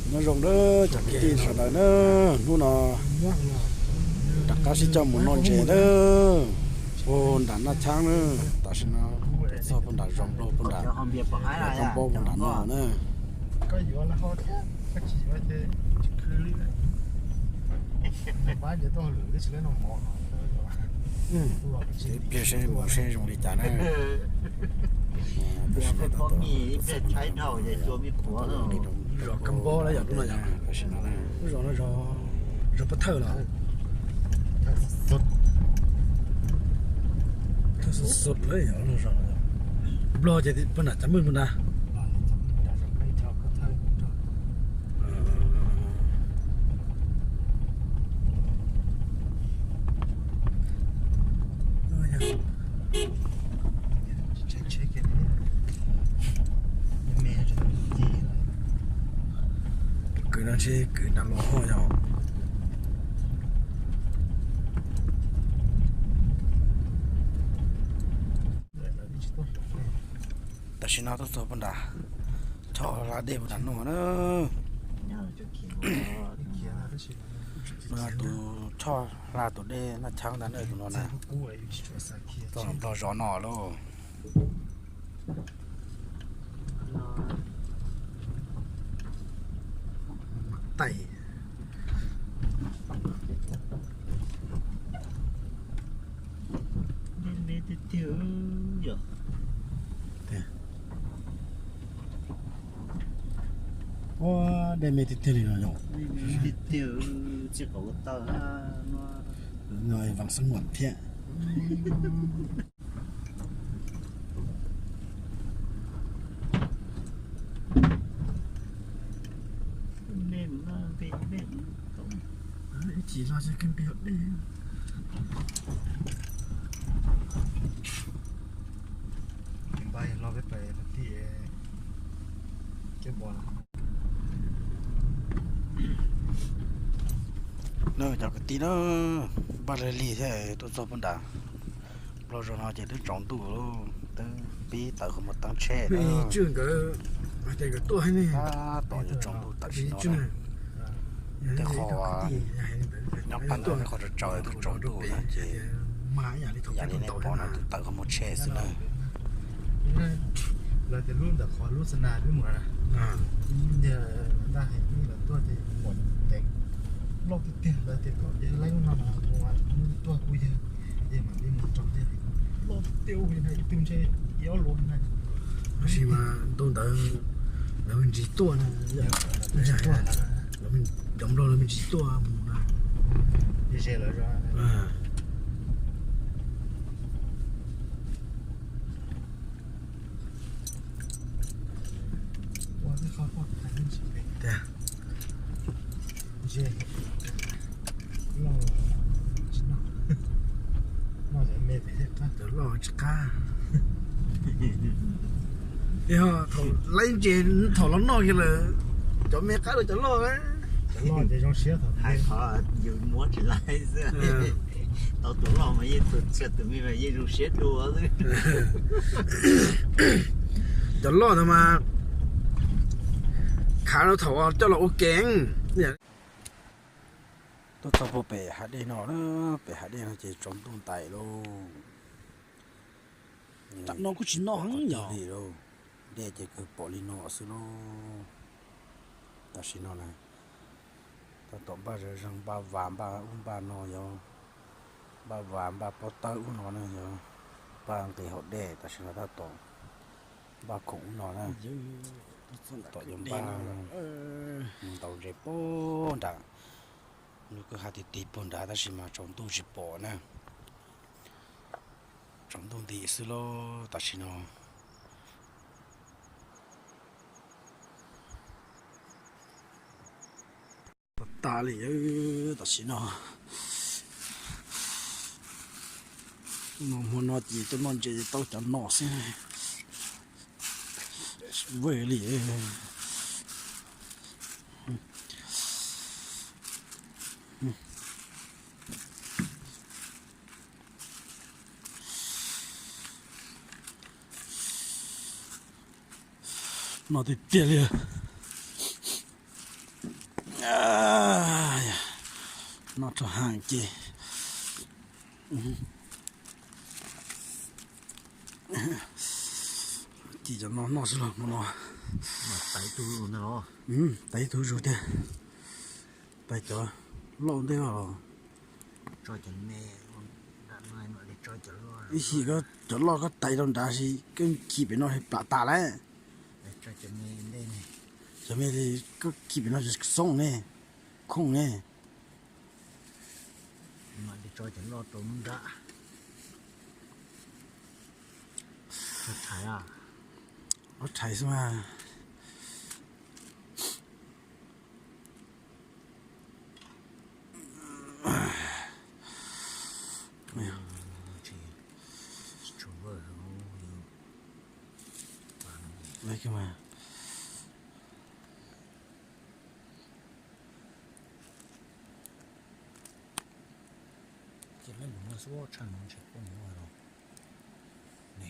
Nyob zoo nawb cov kwv tij sawv daws nawb, hnub no rov qab sib coj mus noj ntses nawb, puag nram Naj Chab nawb. Tam sim no txog puag nram zos nplog puag nram, nram Kab Npaub puag nram no na. Ib pliag seb mus seb zoo li cas na. Zos Kab Npaub lawm yog lub no yog, lub zos no zos, zos Pov Thawj los. Thawj xub xub lawm yog lub zos no. Nplog ces puag nram Cam Mwj puag nrad. Kwv no ntshe kwv nram los ho yog. Tam sim no tuaj txog puag nram choj hla dej puag nram no na. No tus choj hla tus dej Naj Chab ntag na tus no na. Txog nplog zos no lauj. Taim. Ua dej me tiag tiag li no yom. No vas xab muam thiab. Ib chim los ces kawg npis hauv dej. Npaj los peb pais ti coj npov. Na cov kwv tij na, npaj lig lig thiab tuaj txog puag nrad. Nplog zos no ces twb tsaus ntuj, twb pib tawm qhov muag teeb tsheb na. Tswj nkawd hais tias nkawd tuaj tab tom yuav tsaus ntuj tam sim no na. Tej qho nyob qab ntawd tej qho tsaus tsaus twb tsaus ntuj na ces yam li nej pom no twb tawm qhov muag tsheb xwb na. Lawv tias lub ntawm qhov lub xab nas peb mus na, ntiag ntaj heev, lawv tuaj ces pom tes loj tiag tiag, lawv tias kom ces lawv no tuaj kuj yawg, yawg mam li mus rau tiag, loj tiag tiag, ib tug ntshe ib ob luas na. Tab sis mas ntu ntawd lawv me ntsis tuaj na, cov nplog lawv me ntsis tuaj mus na. Cov loj tsis qab. Yog thaum laib ntses thaum los noj kiag lawm, cov me qab rau cov loj. Hais qhov yus muab tsis laib xwb. Tau tus loj mas yeej tus txhia tus me mas yeej zoo siab dua xwb. Cov loj ntawd mas khav rau thaum coj los ua ke. Tuaj txog puag pem hav dej no, pem hav dej no ces tsaus ntuj ntais lauj. Tam no kuj tsis noj heev yog li lauj. Dej ces kawg pom li no xwb lauj. Tam sim no na, tab tom npaj zeeg zeeg, npaj vas npaj ub npaj no, yog npaj vas npaj pob tawb ub no na, yog npaj nqis hauv dej. Tam sim no tab tom npaj khoom ub no na, tom yuav npaj mus ntaus ntses puag nrad. Lub kwj ha ti ti puag nrad tab sis mas tsaus ntuj tsis pom na. Tsaus ntuj nti xwb lauj tam sim no. Tas li tam sim no. No hmo no ces tuaj noj ntses tau cov no xwb. Vwj li. No tiag tiag li. Noj rau heev ces, ces cov no noj xwb los no. Tais tug zus tiag. Tais cov loj ua ntej los, ib chim koj cov loj koj tais rau nrad si koj khi pem no plam tas lawm. Cov me li koj khi pem no xoob ne, khooj ne. Ua rhais xwb mas.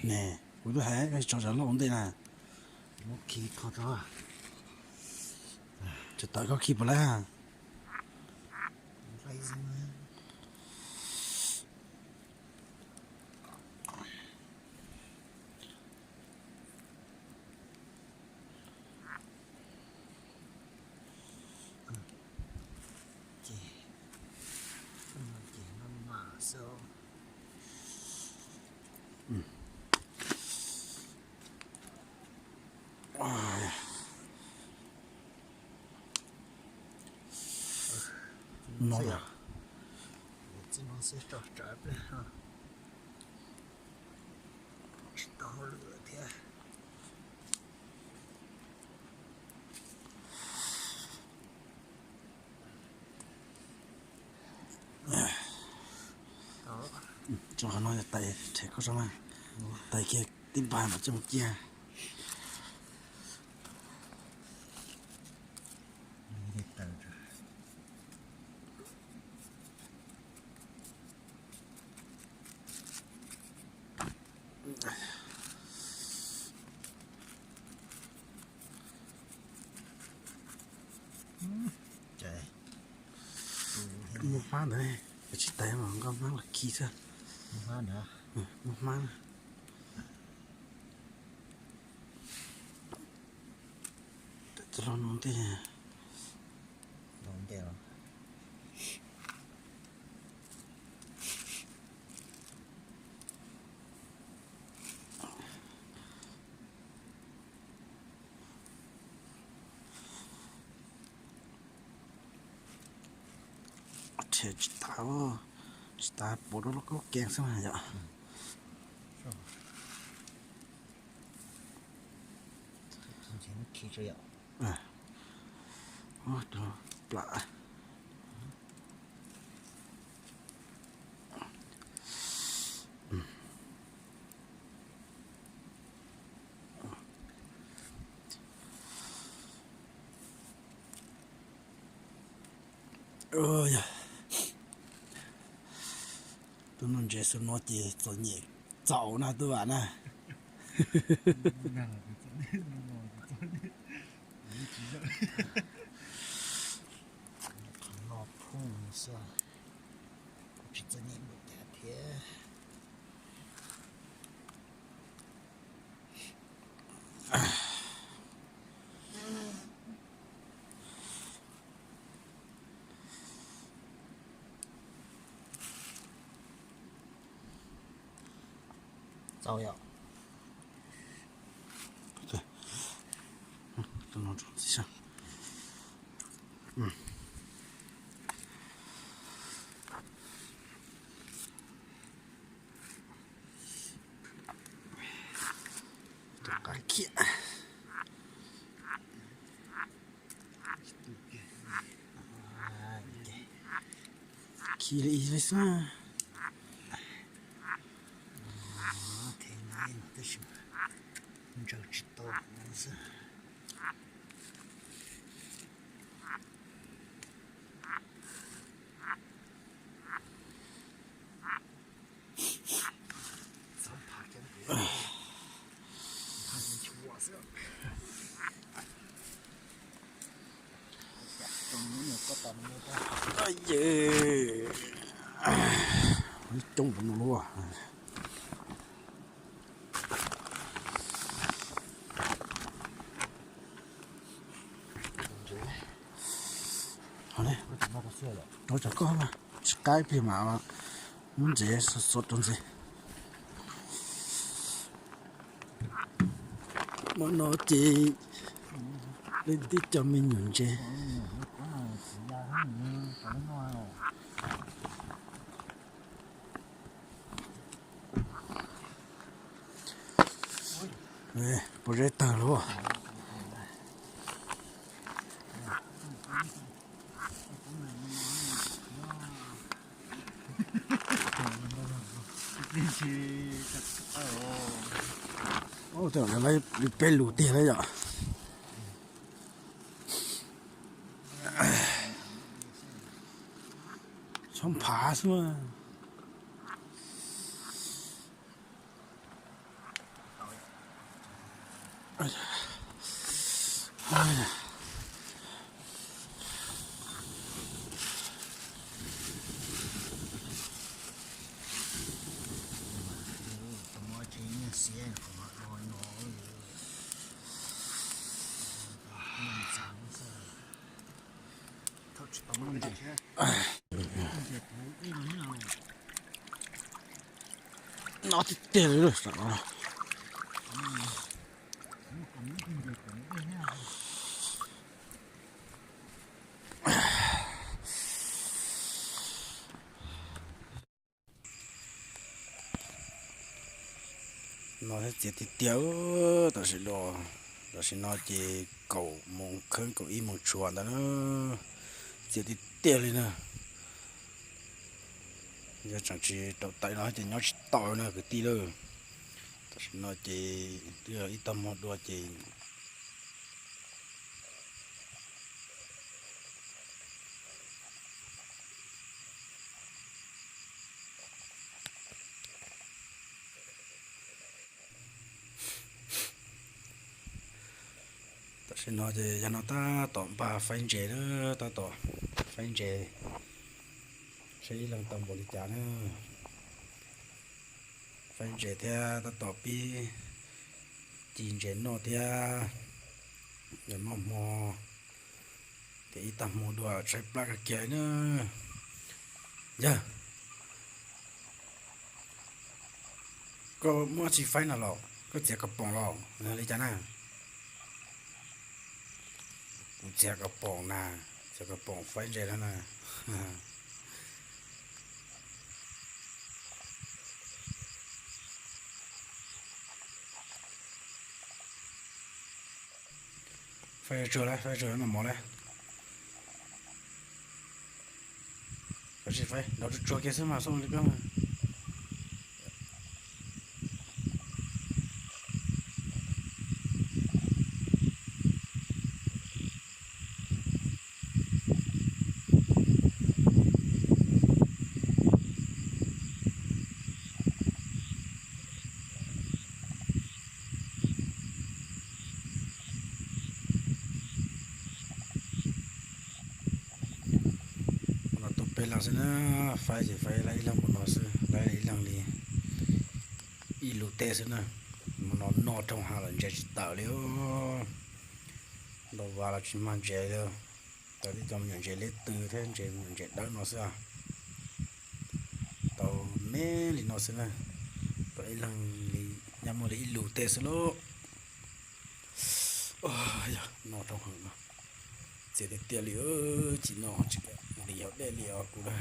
Ne, kuv twb hais koj tso cov loj ua ntej na. Tsis tawm koj khi puas lawm. No, txij no xwb tso tsawv pliag, tsis tau hauj lwm lawm thiab. Tso qhov no tais rhe koj tso na, tais kiag tib npag mam coj mus ciaj. Muaj hmab ntawd, tsis tais mas nkauj hmab los khi xwb. Muaj hmab. Cov loj no ntej. Rhe tsis tas, tsis tas pov rau lub kaub kev xwb mas yom. Plam. Yog tus nuj ntses xu no ces txom nyem txaus na tub vam na. Qhov no phooj xwb, kuv tsis txom nyem npaum cas thiab. Txaus yom. Tus qab khiam. Khi li ib li xwb. Tab sis ntsaws tsis tau xwb. Rau cov koj mas tsis qab ib pliag mas lub ntsev xov xov rau ntxiv. Hmo no ces leej twg cov me nyuam ntses. Pob zeb tawg lawm. Li peb lus tiag lawm yom. Txhob phav xwb. No tiag tiag li lawm. No thiab txias tiag tiag, tam sim no, tam sim no ces kaum moos kheeb kaum ib moos tshuav ntawd na, txias tiag tiag li na. Yog tseem tsis rau tais no ces nyob tsis tau na kwv tij lawm. Tam sim no ces twb yog ib tag hmo dua ces Tam sim no ces yog no tab tom npaj faib ntses na, tab tom faib ntses, saib ib leeg tau npaum li cas na. Faib ntses thiab tab tom pib ci ntses noj thiab, noj hmo, ces ib tag hmo dua tshaib plab kawg kiag na. Yog koj muab tsis faib no los koj txiav kom poom los li cas na? Kuv txiav kom poom na, txiav kom poom faib ntses no na. Faib tsuag lawm, faib tsuag no mov lawm. Koj tsis faib, nrov tsuag tsuag kiag xwb mas xoo li koj mas. Los tus peb leeg xwb na, faib ces faib laib ib leeg mus no xwb, laib ib leeg li ib lub teb xwb na. Mus no noj rooj hav los ntses tsis tawm li. Ntau vas los tsis mag ntses li. Tau tib co me nyuam ntses liab tw thiab ntses, me nyuam ntses dawb no xwb. Tau me li no xwb na. Tau ib leeg li, nyob muaj li ib lub teb xwb lauj. Yog noj rooj hav no, txias tiag tiag li, tsis noj tsis kam nqis hauv dej li os kuv na.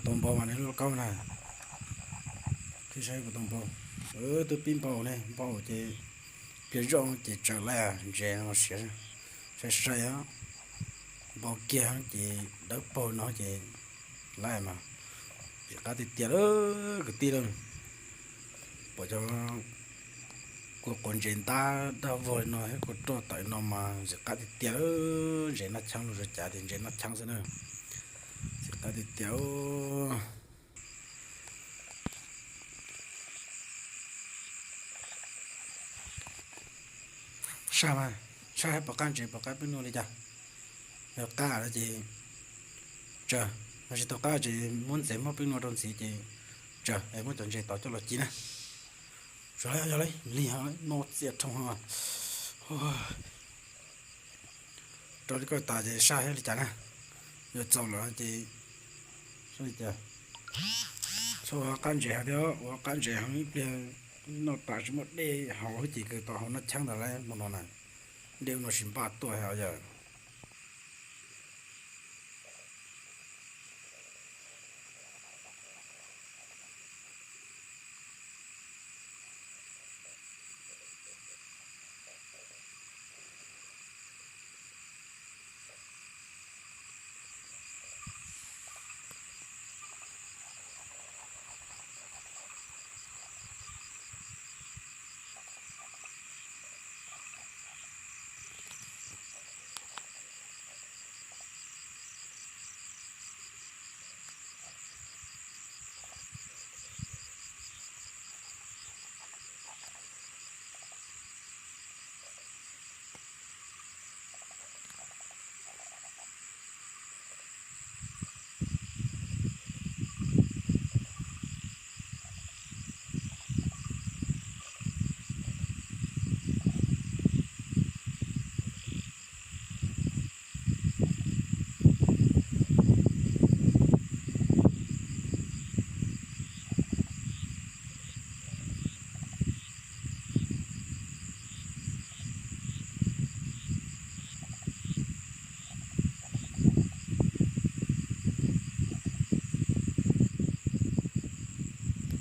Tau npau mas nej lub lauj kaub na. Twb saib puas tau npau. Twb pib npau ne, npau ces pliag zoj ces tsawv lawm, ntses no siav. Sai sai os, npau kiag ces dawb paug no ces lawm mas. Tsis qab tiag tiag lawm kwv tij lawm. Pom cov kua quav ntses ntab daj vog li no thiab kua roj tawm no mas ntxim qab tiag tiag lawm. Ntses noj cheeb los, zoo cav tias ntses noj cheeb xwb na. Ntxim qab tiag tiag. Saj mas, saj pom qab ntses pom qab peb nua li cas? Yog qab no ces tsawg, yog tsis tau qab ces muab ntxev muab peb nua rau ntxiv ces tsawg es muab cov ntses tod coj los ci na. Yog li, yog li, lig no txias rhoo ho. Rau li ko tas ces saj li cas na? Yog txaus lawm ces saj li cas? Txhob ua qab ntses heev thiab, ua qab ntses heev ib pliag noj tas tsis muaj dej haus ces kawg tau haus noj cheeb ntawd lawm no na. Dej no tsis npaj tuaj os yawg.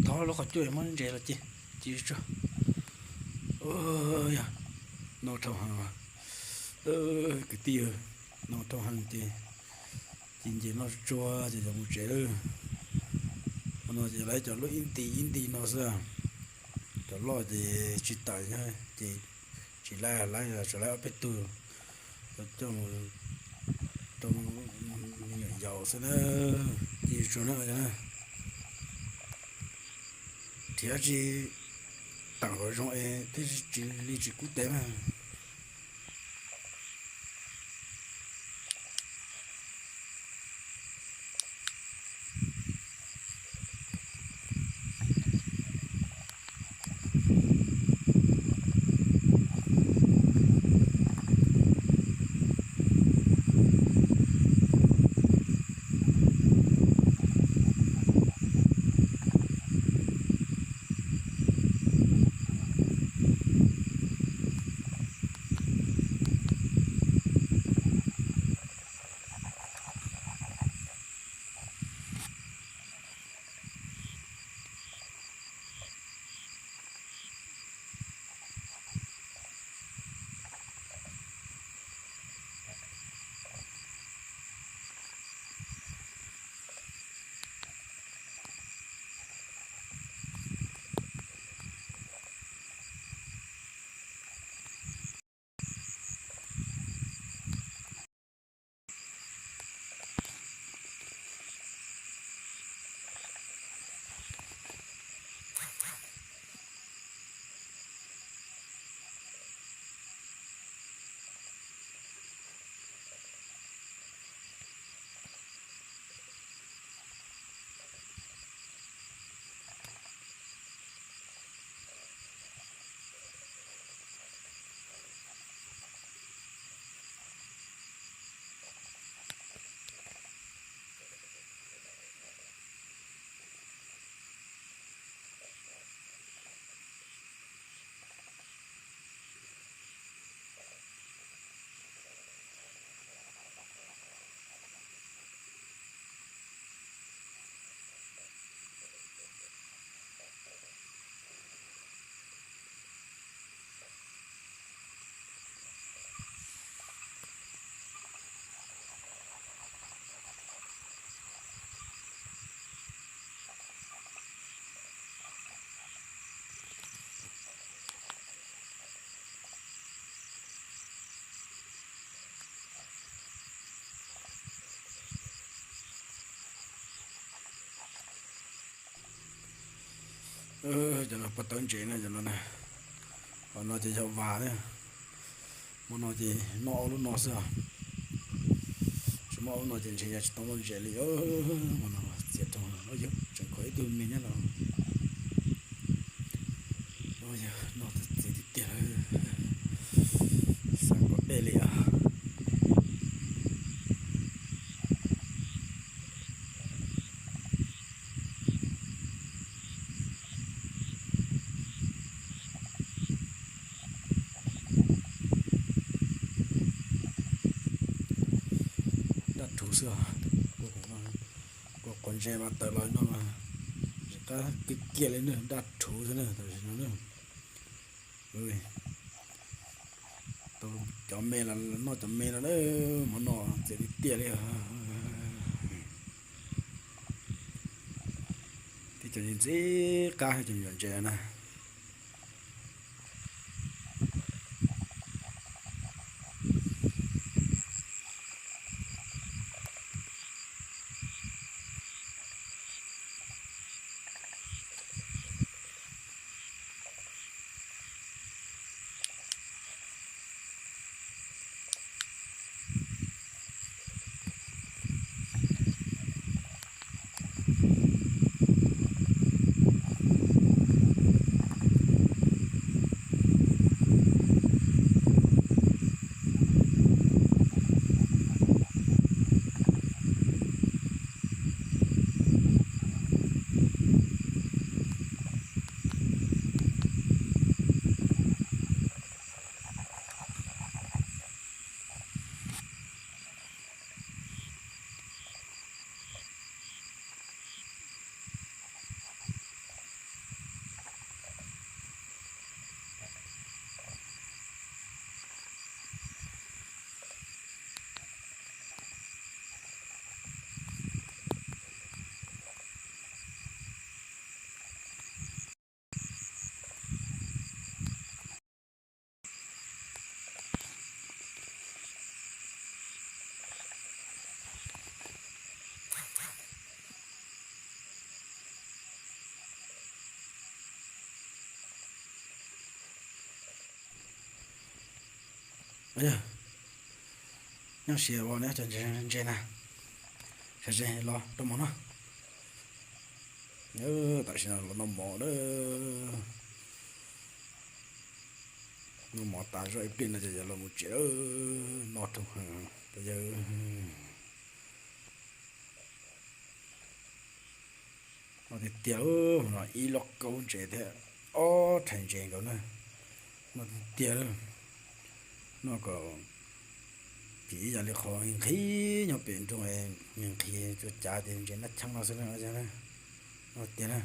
Thov lub qhov cub muab ntses los ci, ci tsuag. Yog, noj dhau heev, kwv tij, noj dhau heev ces ci ntses noj tsuag ces cov mus tsev lawm. Qhov no ces lawv cov lub ib nti ib nti no xwb, cov loj ces tsis tawm ces tsis laib, laib tsuas laib ob peb tug coj mus rau me nyuam yaus xwb na. Ci tsuag na, nrhiav tsis tawm kom zoo es thiaj tsis li tsis kub tes na. Cov no puag tawb ntses na, cov no na. Qhov no ces yog vas na. Hmo no ces noj ob lub no xwb os. Tsis muaj ob lub no ces ntshe yog tsis tau noj ntses li. Hmo no txiav rau, yog tseem kho ib tug me nyob no. Yog noj txiv tiag tiag, xav kom dej li os. Daj rhuv xwb os. Kuv qhov ntses mas tawm los no mas tsis qab kiag kiag li na, daj rhuv xwb na tam sim no na. Tau cov me los noj cov me no na, hmo no txiav tiag tiag li. Tib cov ntxim qab cov me nyuam ntses na. Nyob siav ua na cov ntses na, sawv tsees los rau mov noj. Tam sim no los noj mov na. Noj mov tas zoj ib pliag no ces yuav los mus tsev lawm, noj rooj heev. Noj tiag tiag, no ib lub kaub ntses thiab ob rhais ntses nkaus na. Noj tiag tiag, noj kom vim ib yam li qhov nqhis nyob pem nroog, nqhis tsuas cav tias ntses nab cheeb no xwb na. Noj tiag na.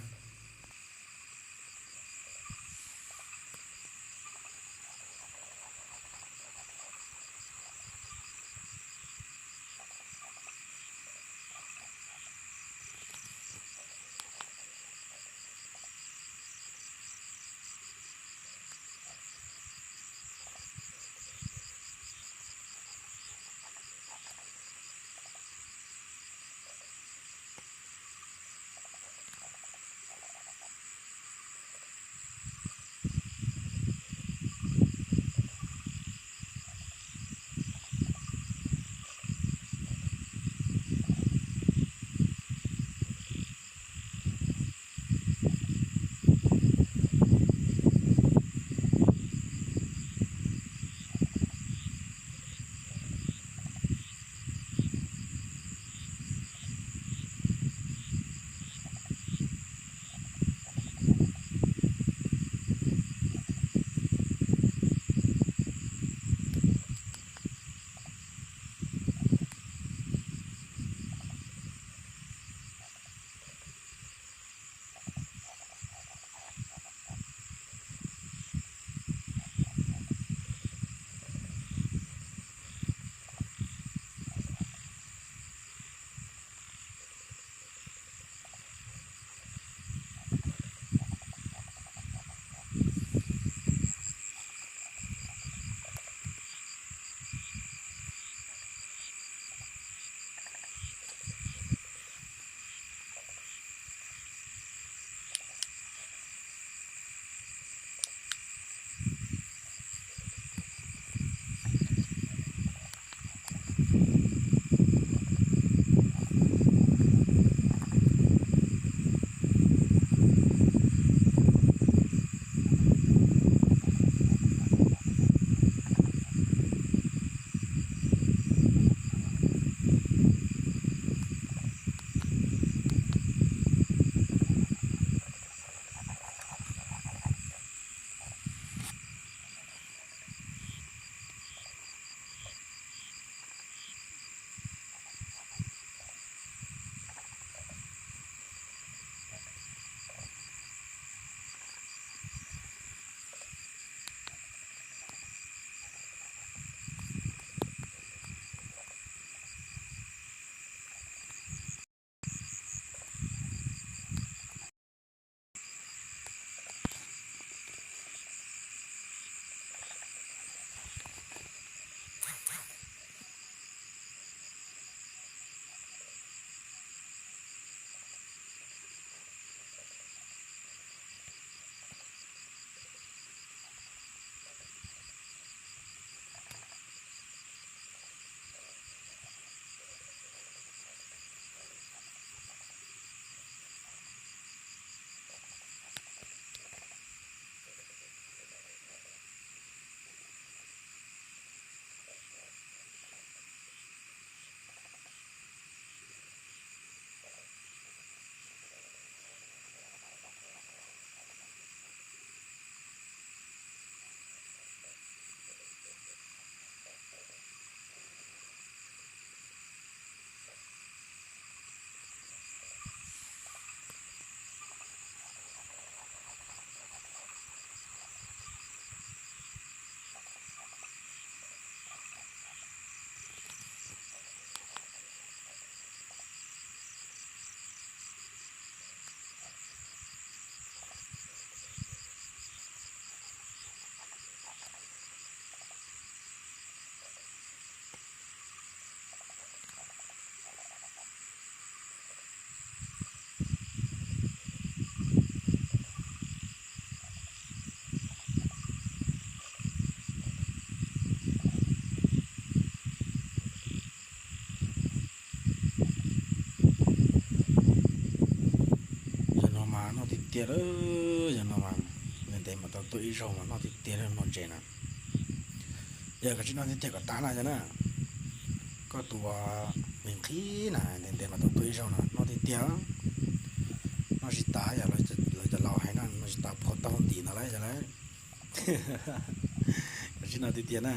Tiag lawm, yog no mas ntev ntev mam tau tuaj ib zaug mas noj tiag tiag no ntses na. Yog koj tsis noj tiag tiag kom tas na yog na. Koj tus me nqhis na ntev ntev mam tau tuaj ib zaug no noj tiag tiag. Noj tsis tas yog lawv cov laus hais no, noj tsis tas phau tau ntim ntawd lawm yog lawm. Koj tsis noj tiag tiag na.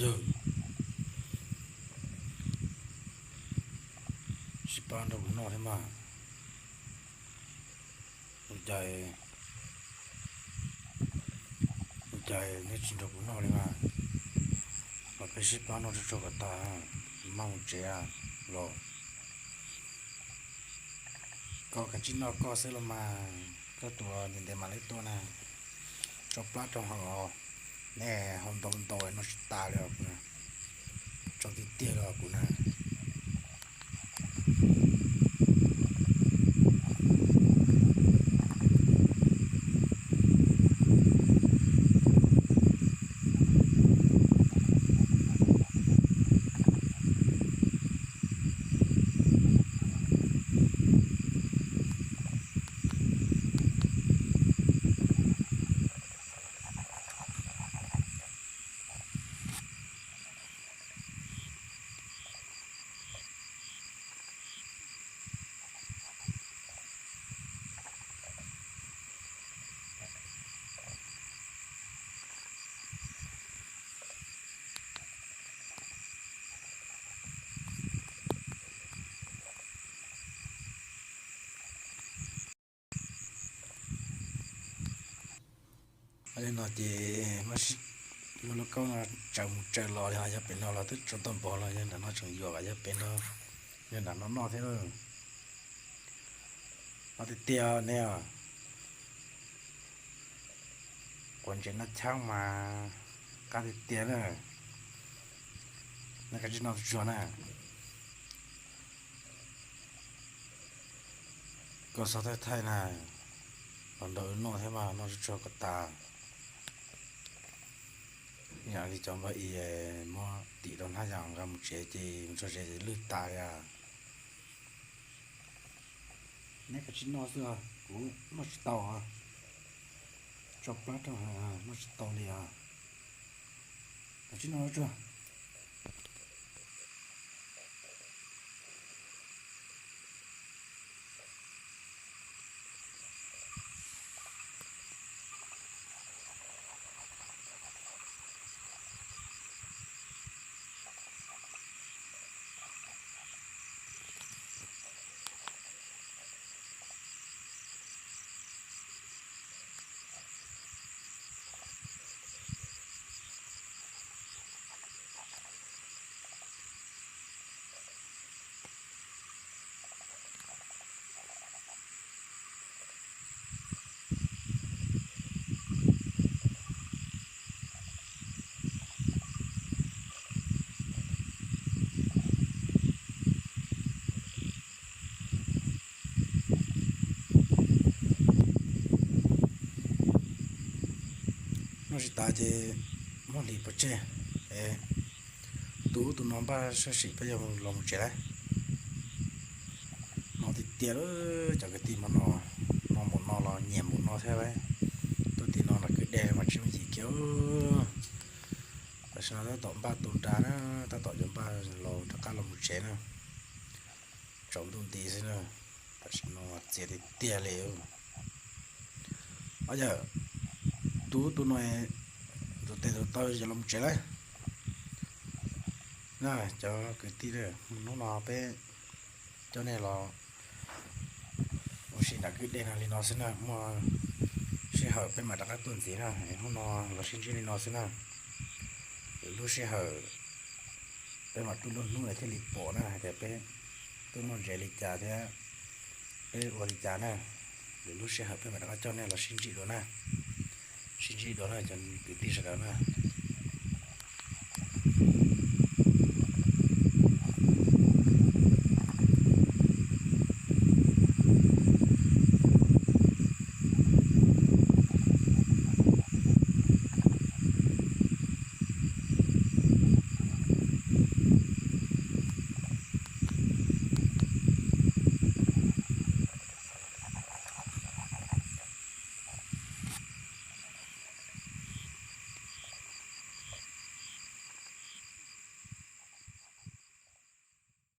Yog sib pab nrog kuv noj thiab mas. Ua cas, ua cas neb tsis nrog kuv noj li mas? Los peb sib pab noj tsuag tsuag kom tag, maj mus tsev los. Koj kav tsij noj koj xwb los mas, koj tus ntev ntev mam li tuaj na. Tso plab rau hauv, nej hau ntau ntau no tsis tas li os kuv na. Tso tiag tiag li os kuv na. Li no ces muab lub kaub no tsaws mus tsaws los li ho, yog pem no los twb tsaus tau npaum los yog nram no tseem yuam, yog pem no, yog nram no noj thiab. Noj tiag tiag ne. Quav ntses noj chaab mas qab tiag tiag na. Nej kav tsij noj tsuag na. Koj txhob thaij thaij na, los nrog wb noj thiab mas noj tsuag tsuag kom tas. Yam li cov npawg i muab tim rau hnab yas nqa mus tsev ces mus txog tsev ces lwj tas li. Neb kav tsij noj xwb, kuv noj tsis tau. Tso plab rau, noj tsis tau li os. Kav tsij noj tsuag. Noj tsis tas ces muab hliv pov tseg. Tus ub tus no npaj sab sim peb yuav los mus tsev lawm. No tiag tiag lawm cov kwv tij, hmo no, no mus no los nyiam mus no thiab lawm. Tuaj tim no nram kwj deg mas tsis yooj yim kiag. Tam sim no tab tom npaj tu nra na, tab tom yuav npaj los rov qab los mus tsev na. Tsaus ntuj nti xwb na, tam sim no txias tiag tiag li. Ob yawm, tus ub tus no ntxuav tes ntxuav taw yuav los mus tsev lawm. Na cov kwv tij, hnub no peb coj nej los ua si nram kwj deg no li no xwb na, muaj sij hawm peb mam rov qab tuaj ntxiv na. Hnub no los sib ntsib li no xwb na. Lwm lub sij hawm peb mam tuaj lub hnub thiaj li pom na hais tias peb tuaj noj ntses li cas thiab peb ua li cas na. Lwm lub sij hawm peb mam rov qab coj nej los sib ntsib dua na, sib ntsib dua na cov kwv tij sawv daws na.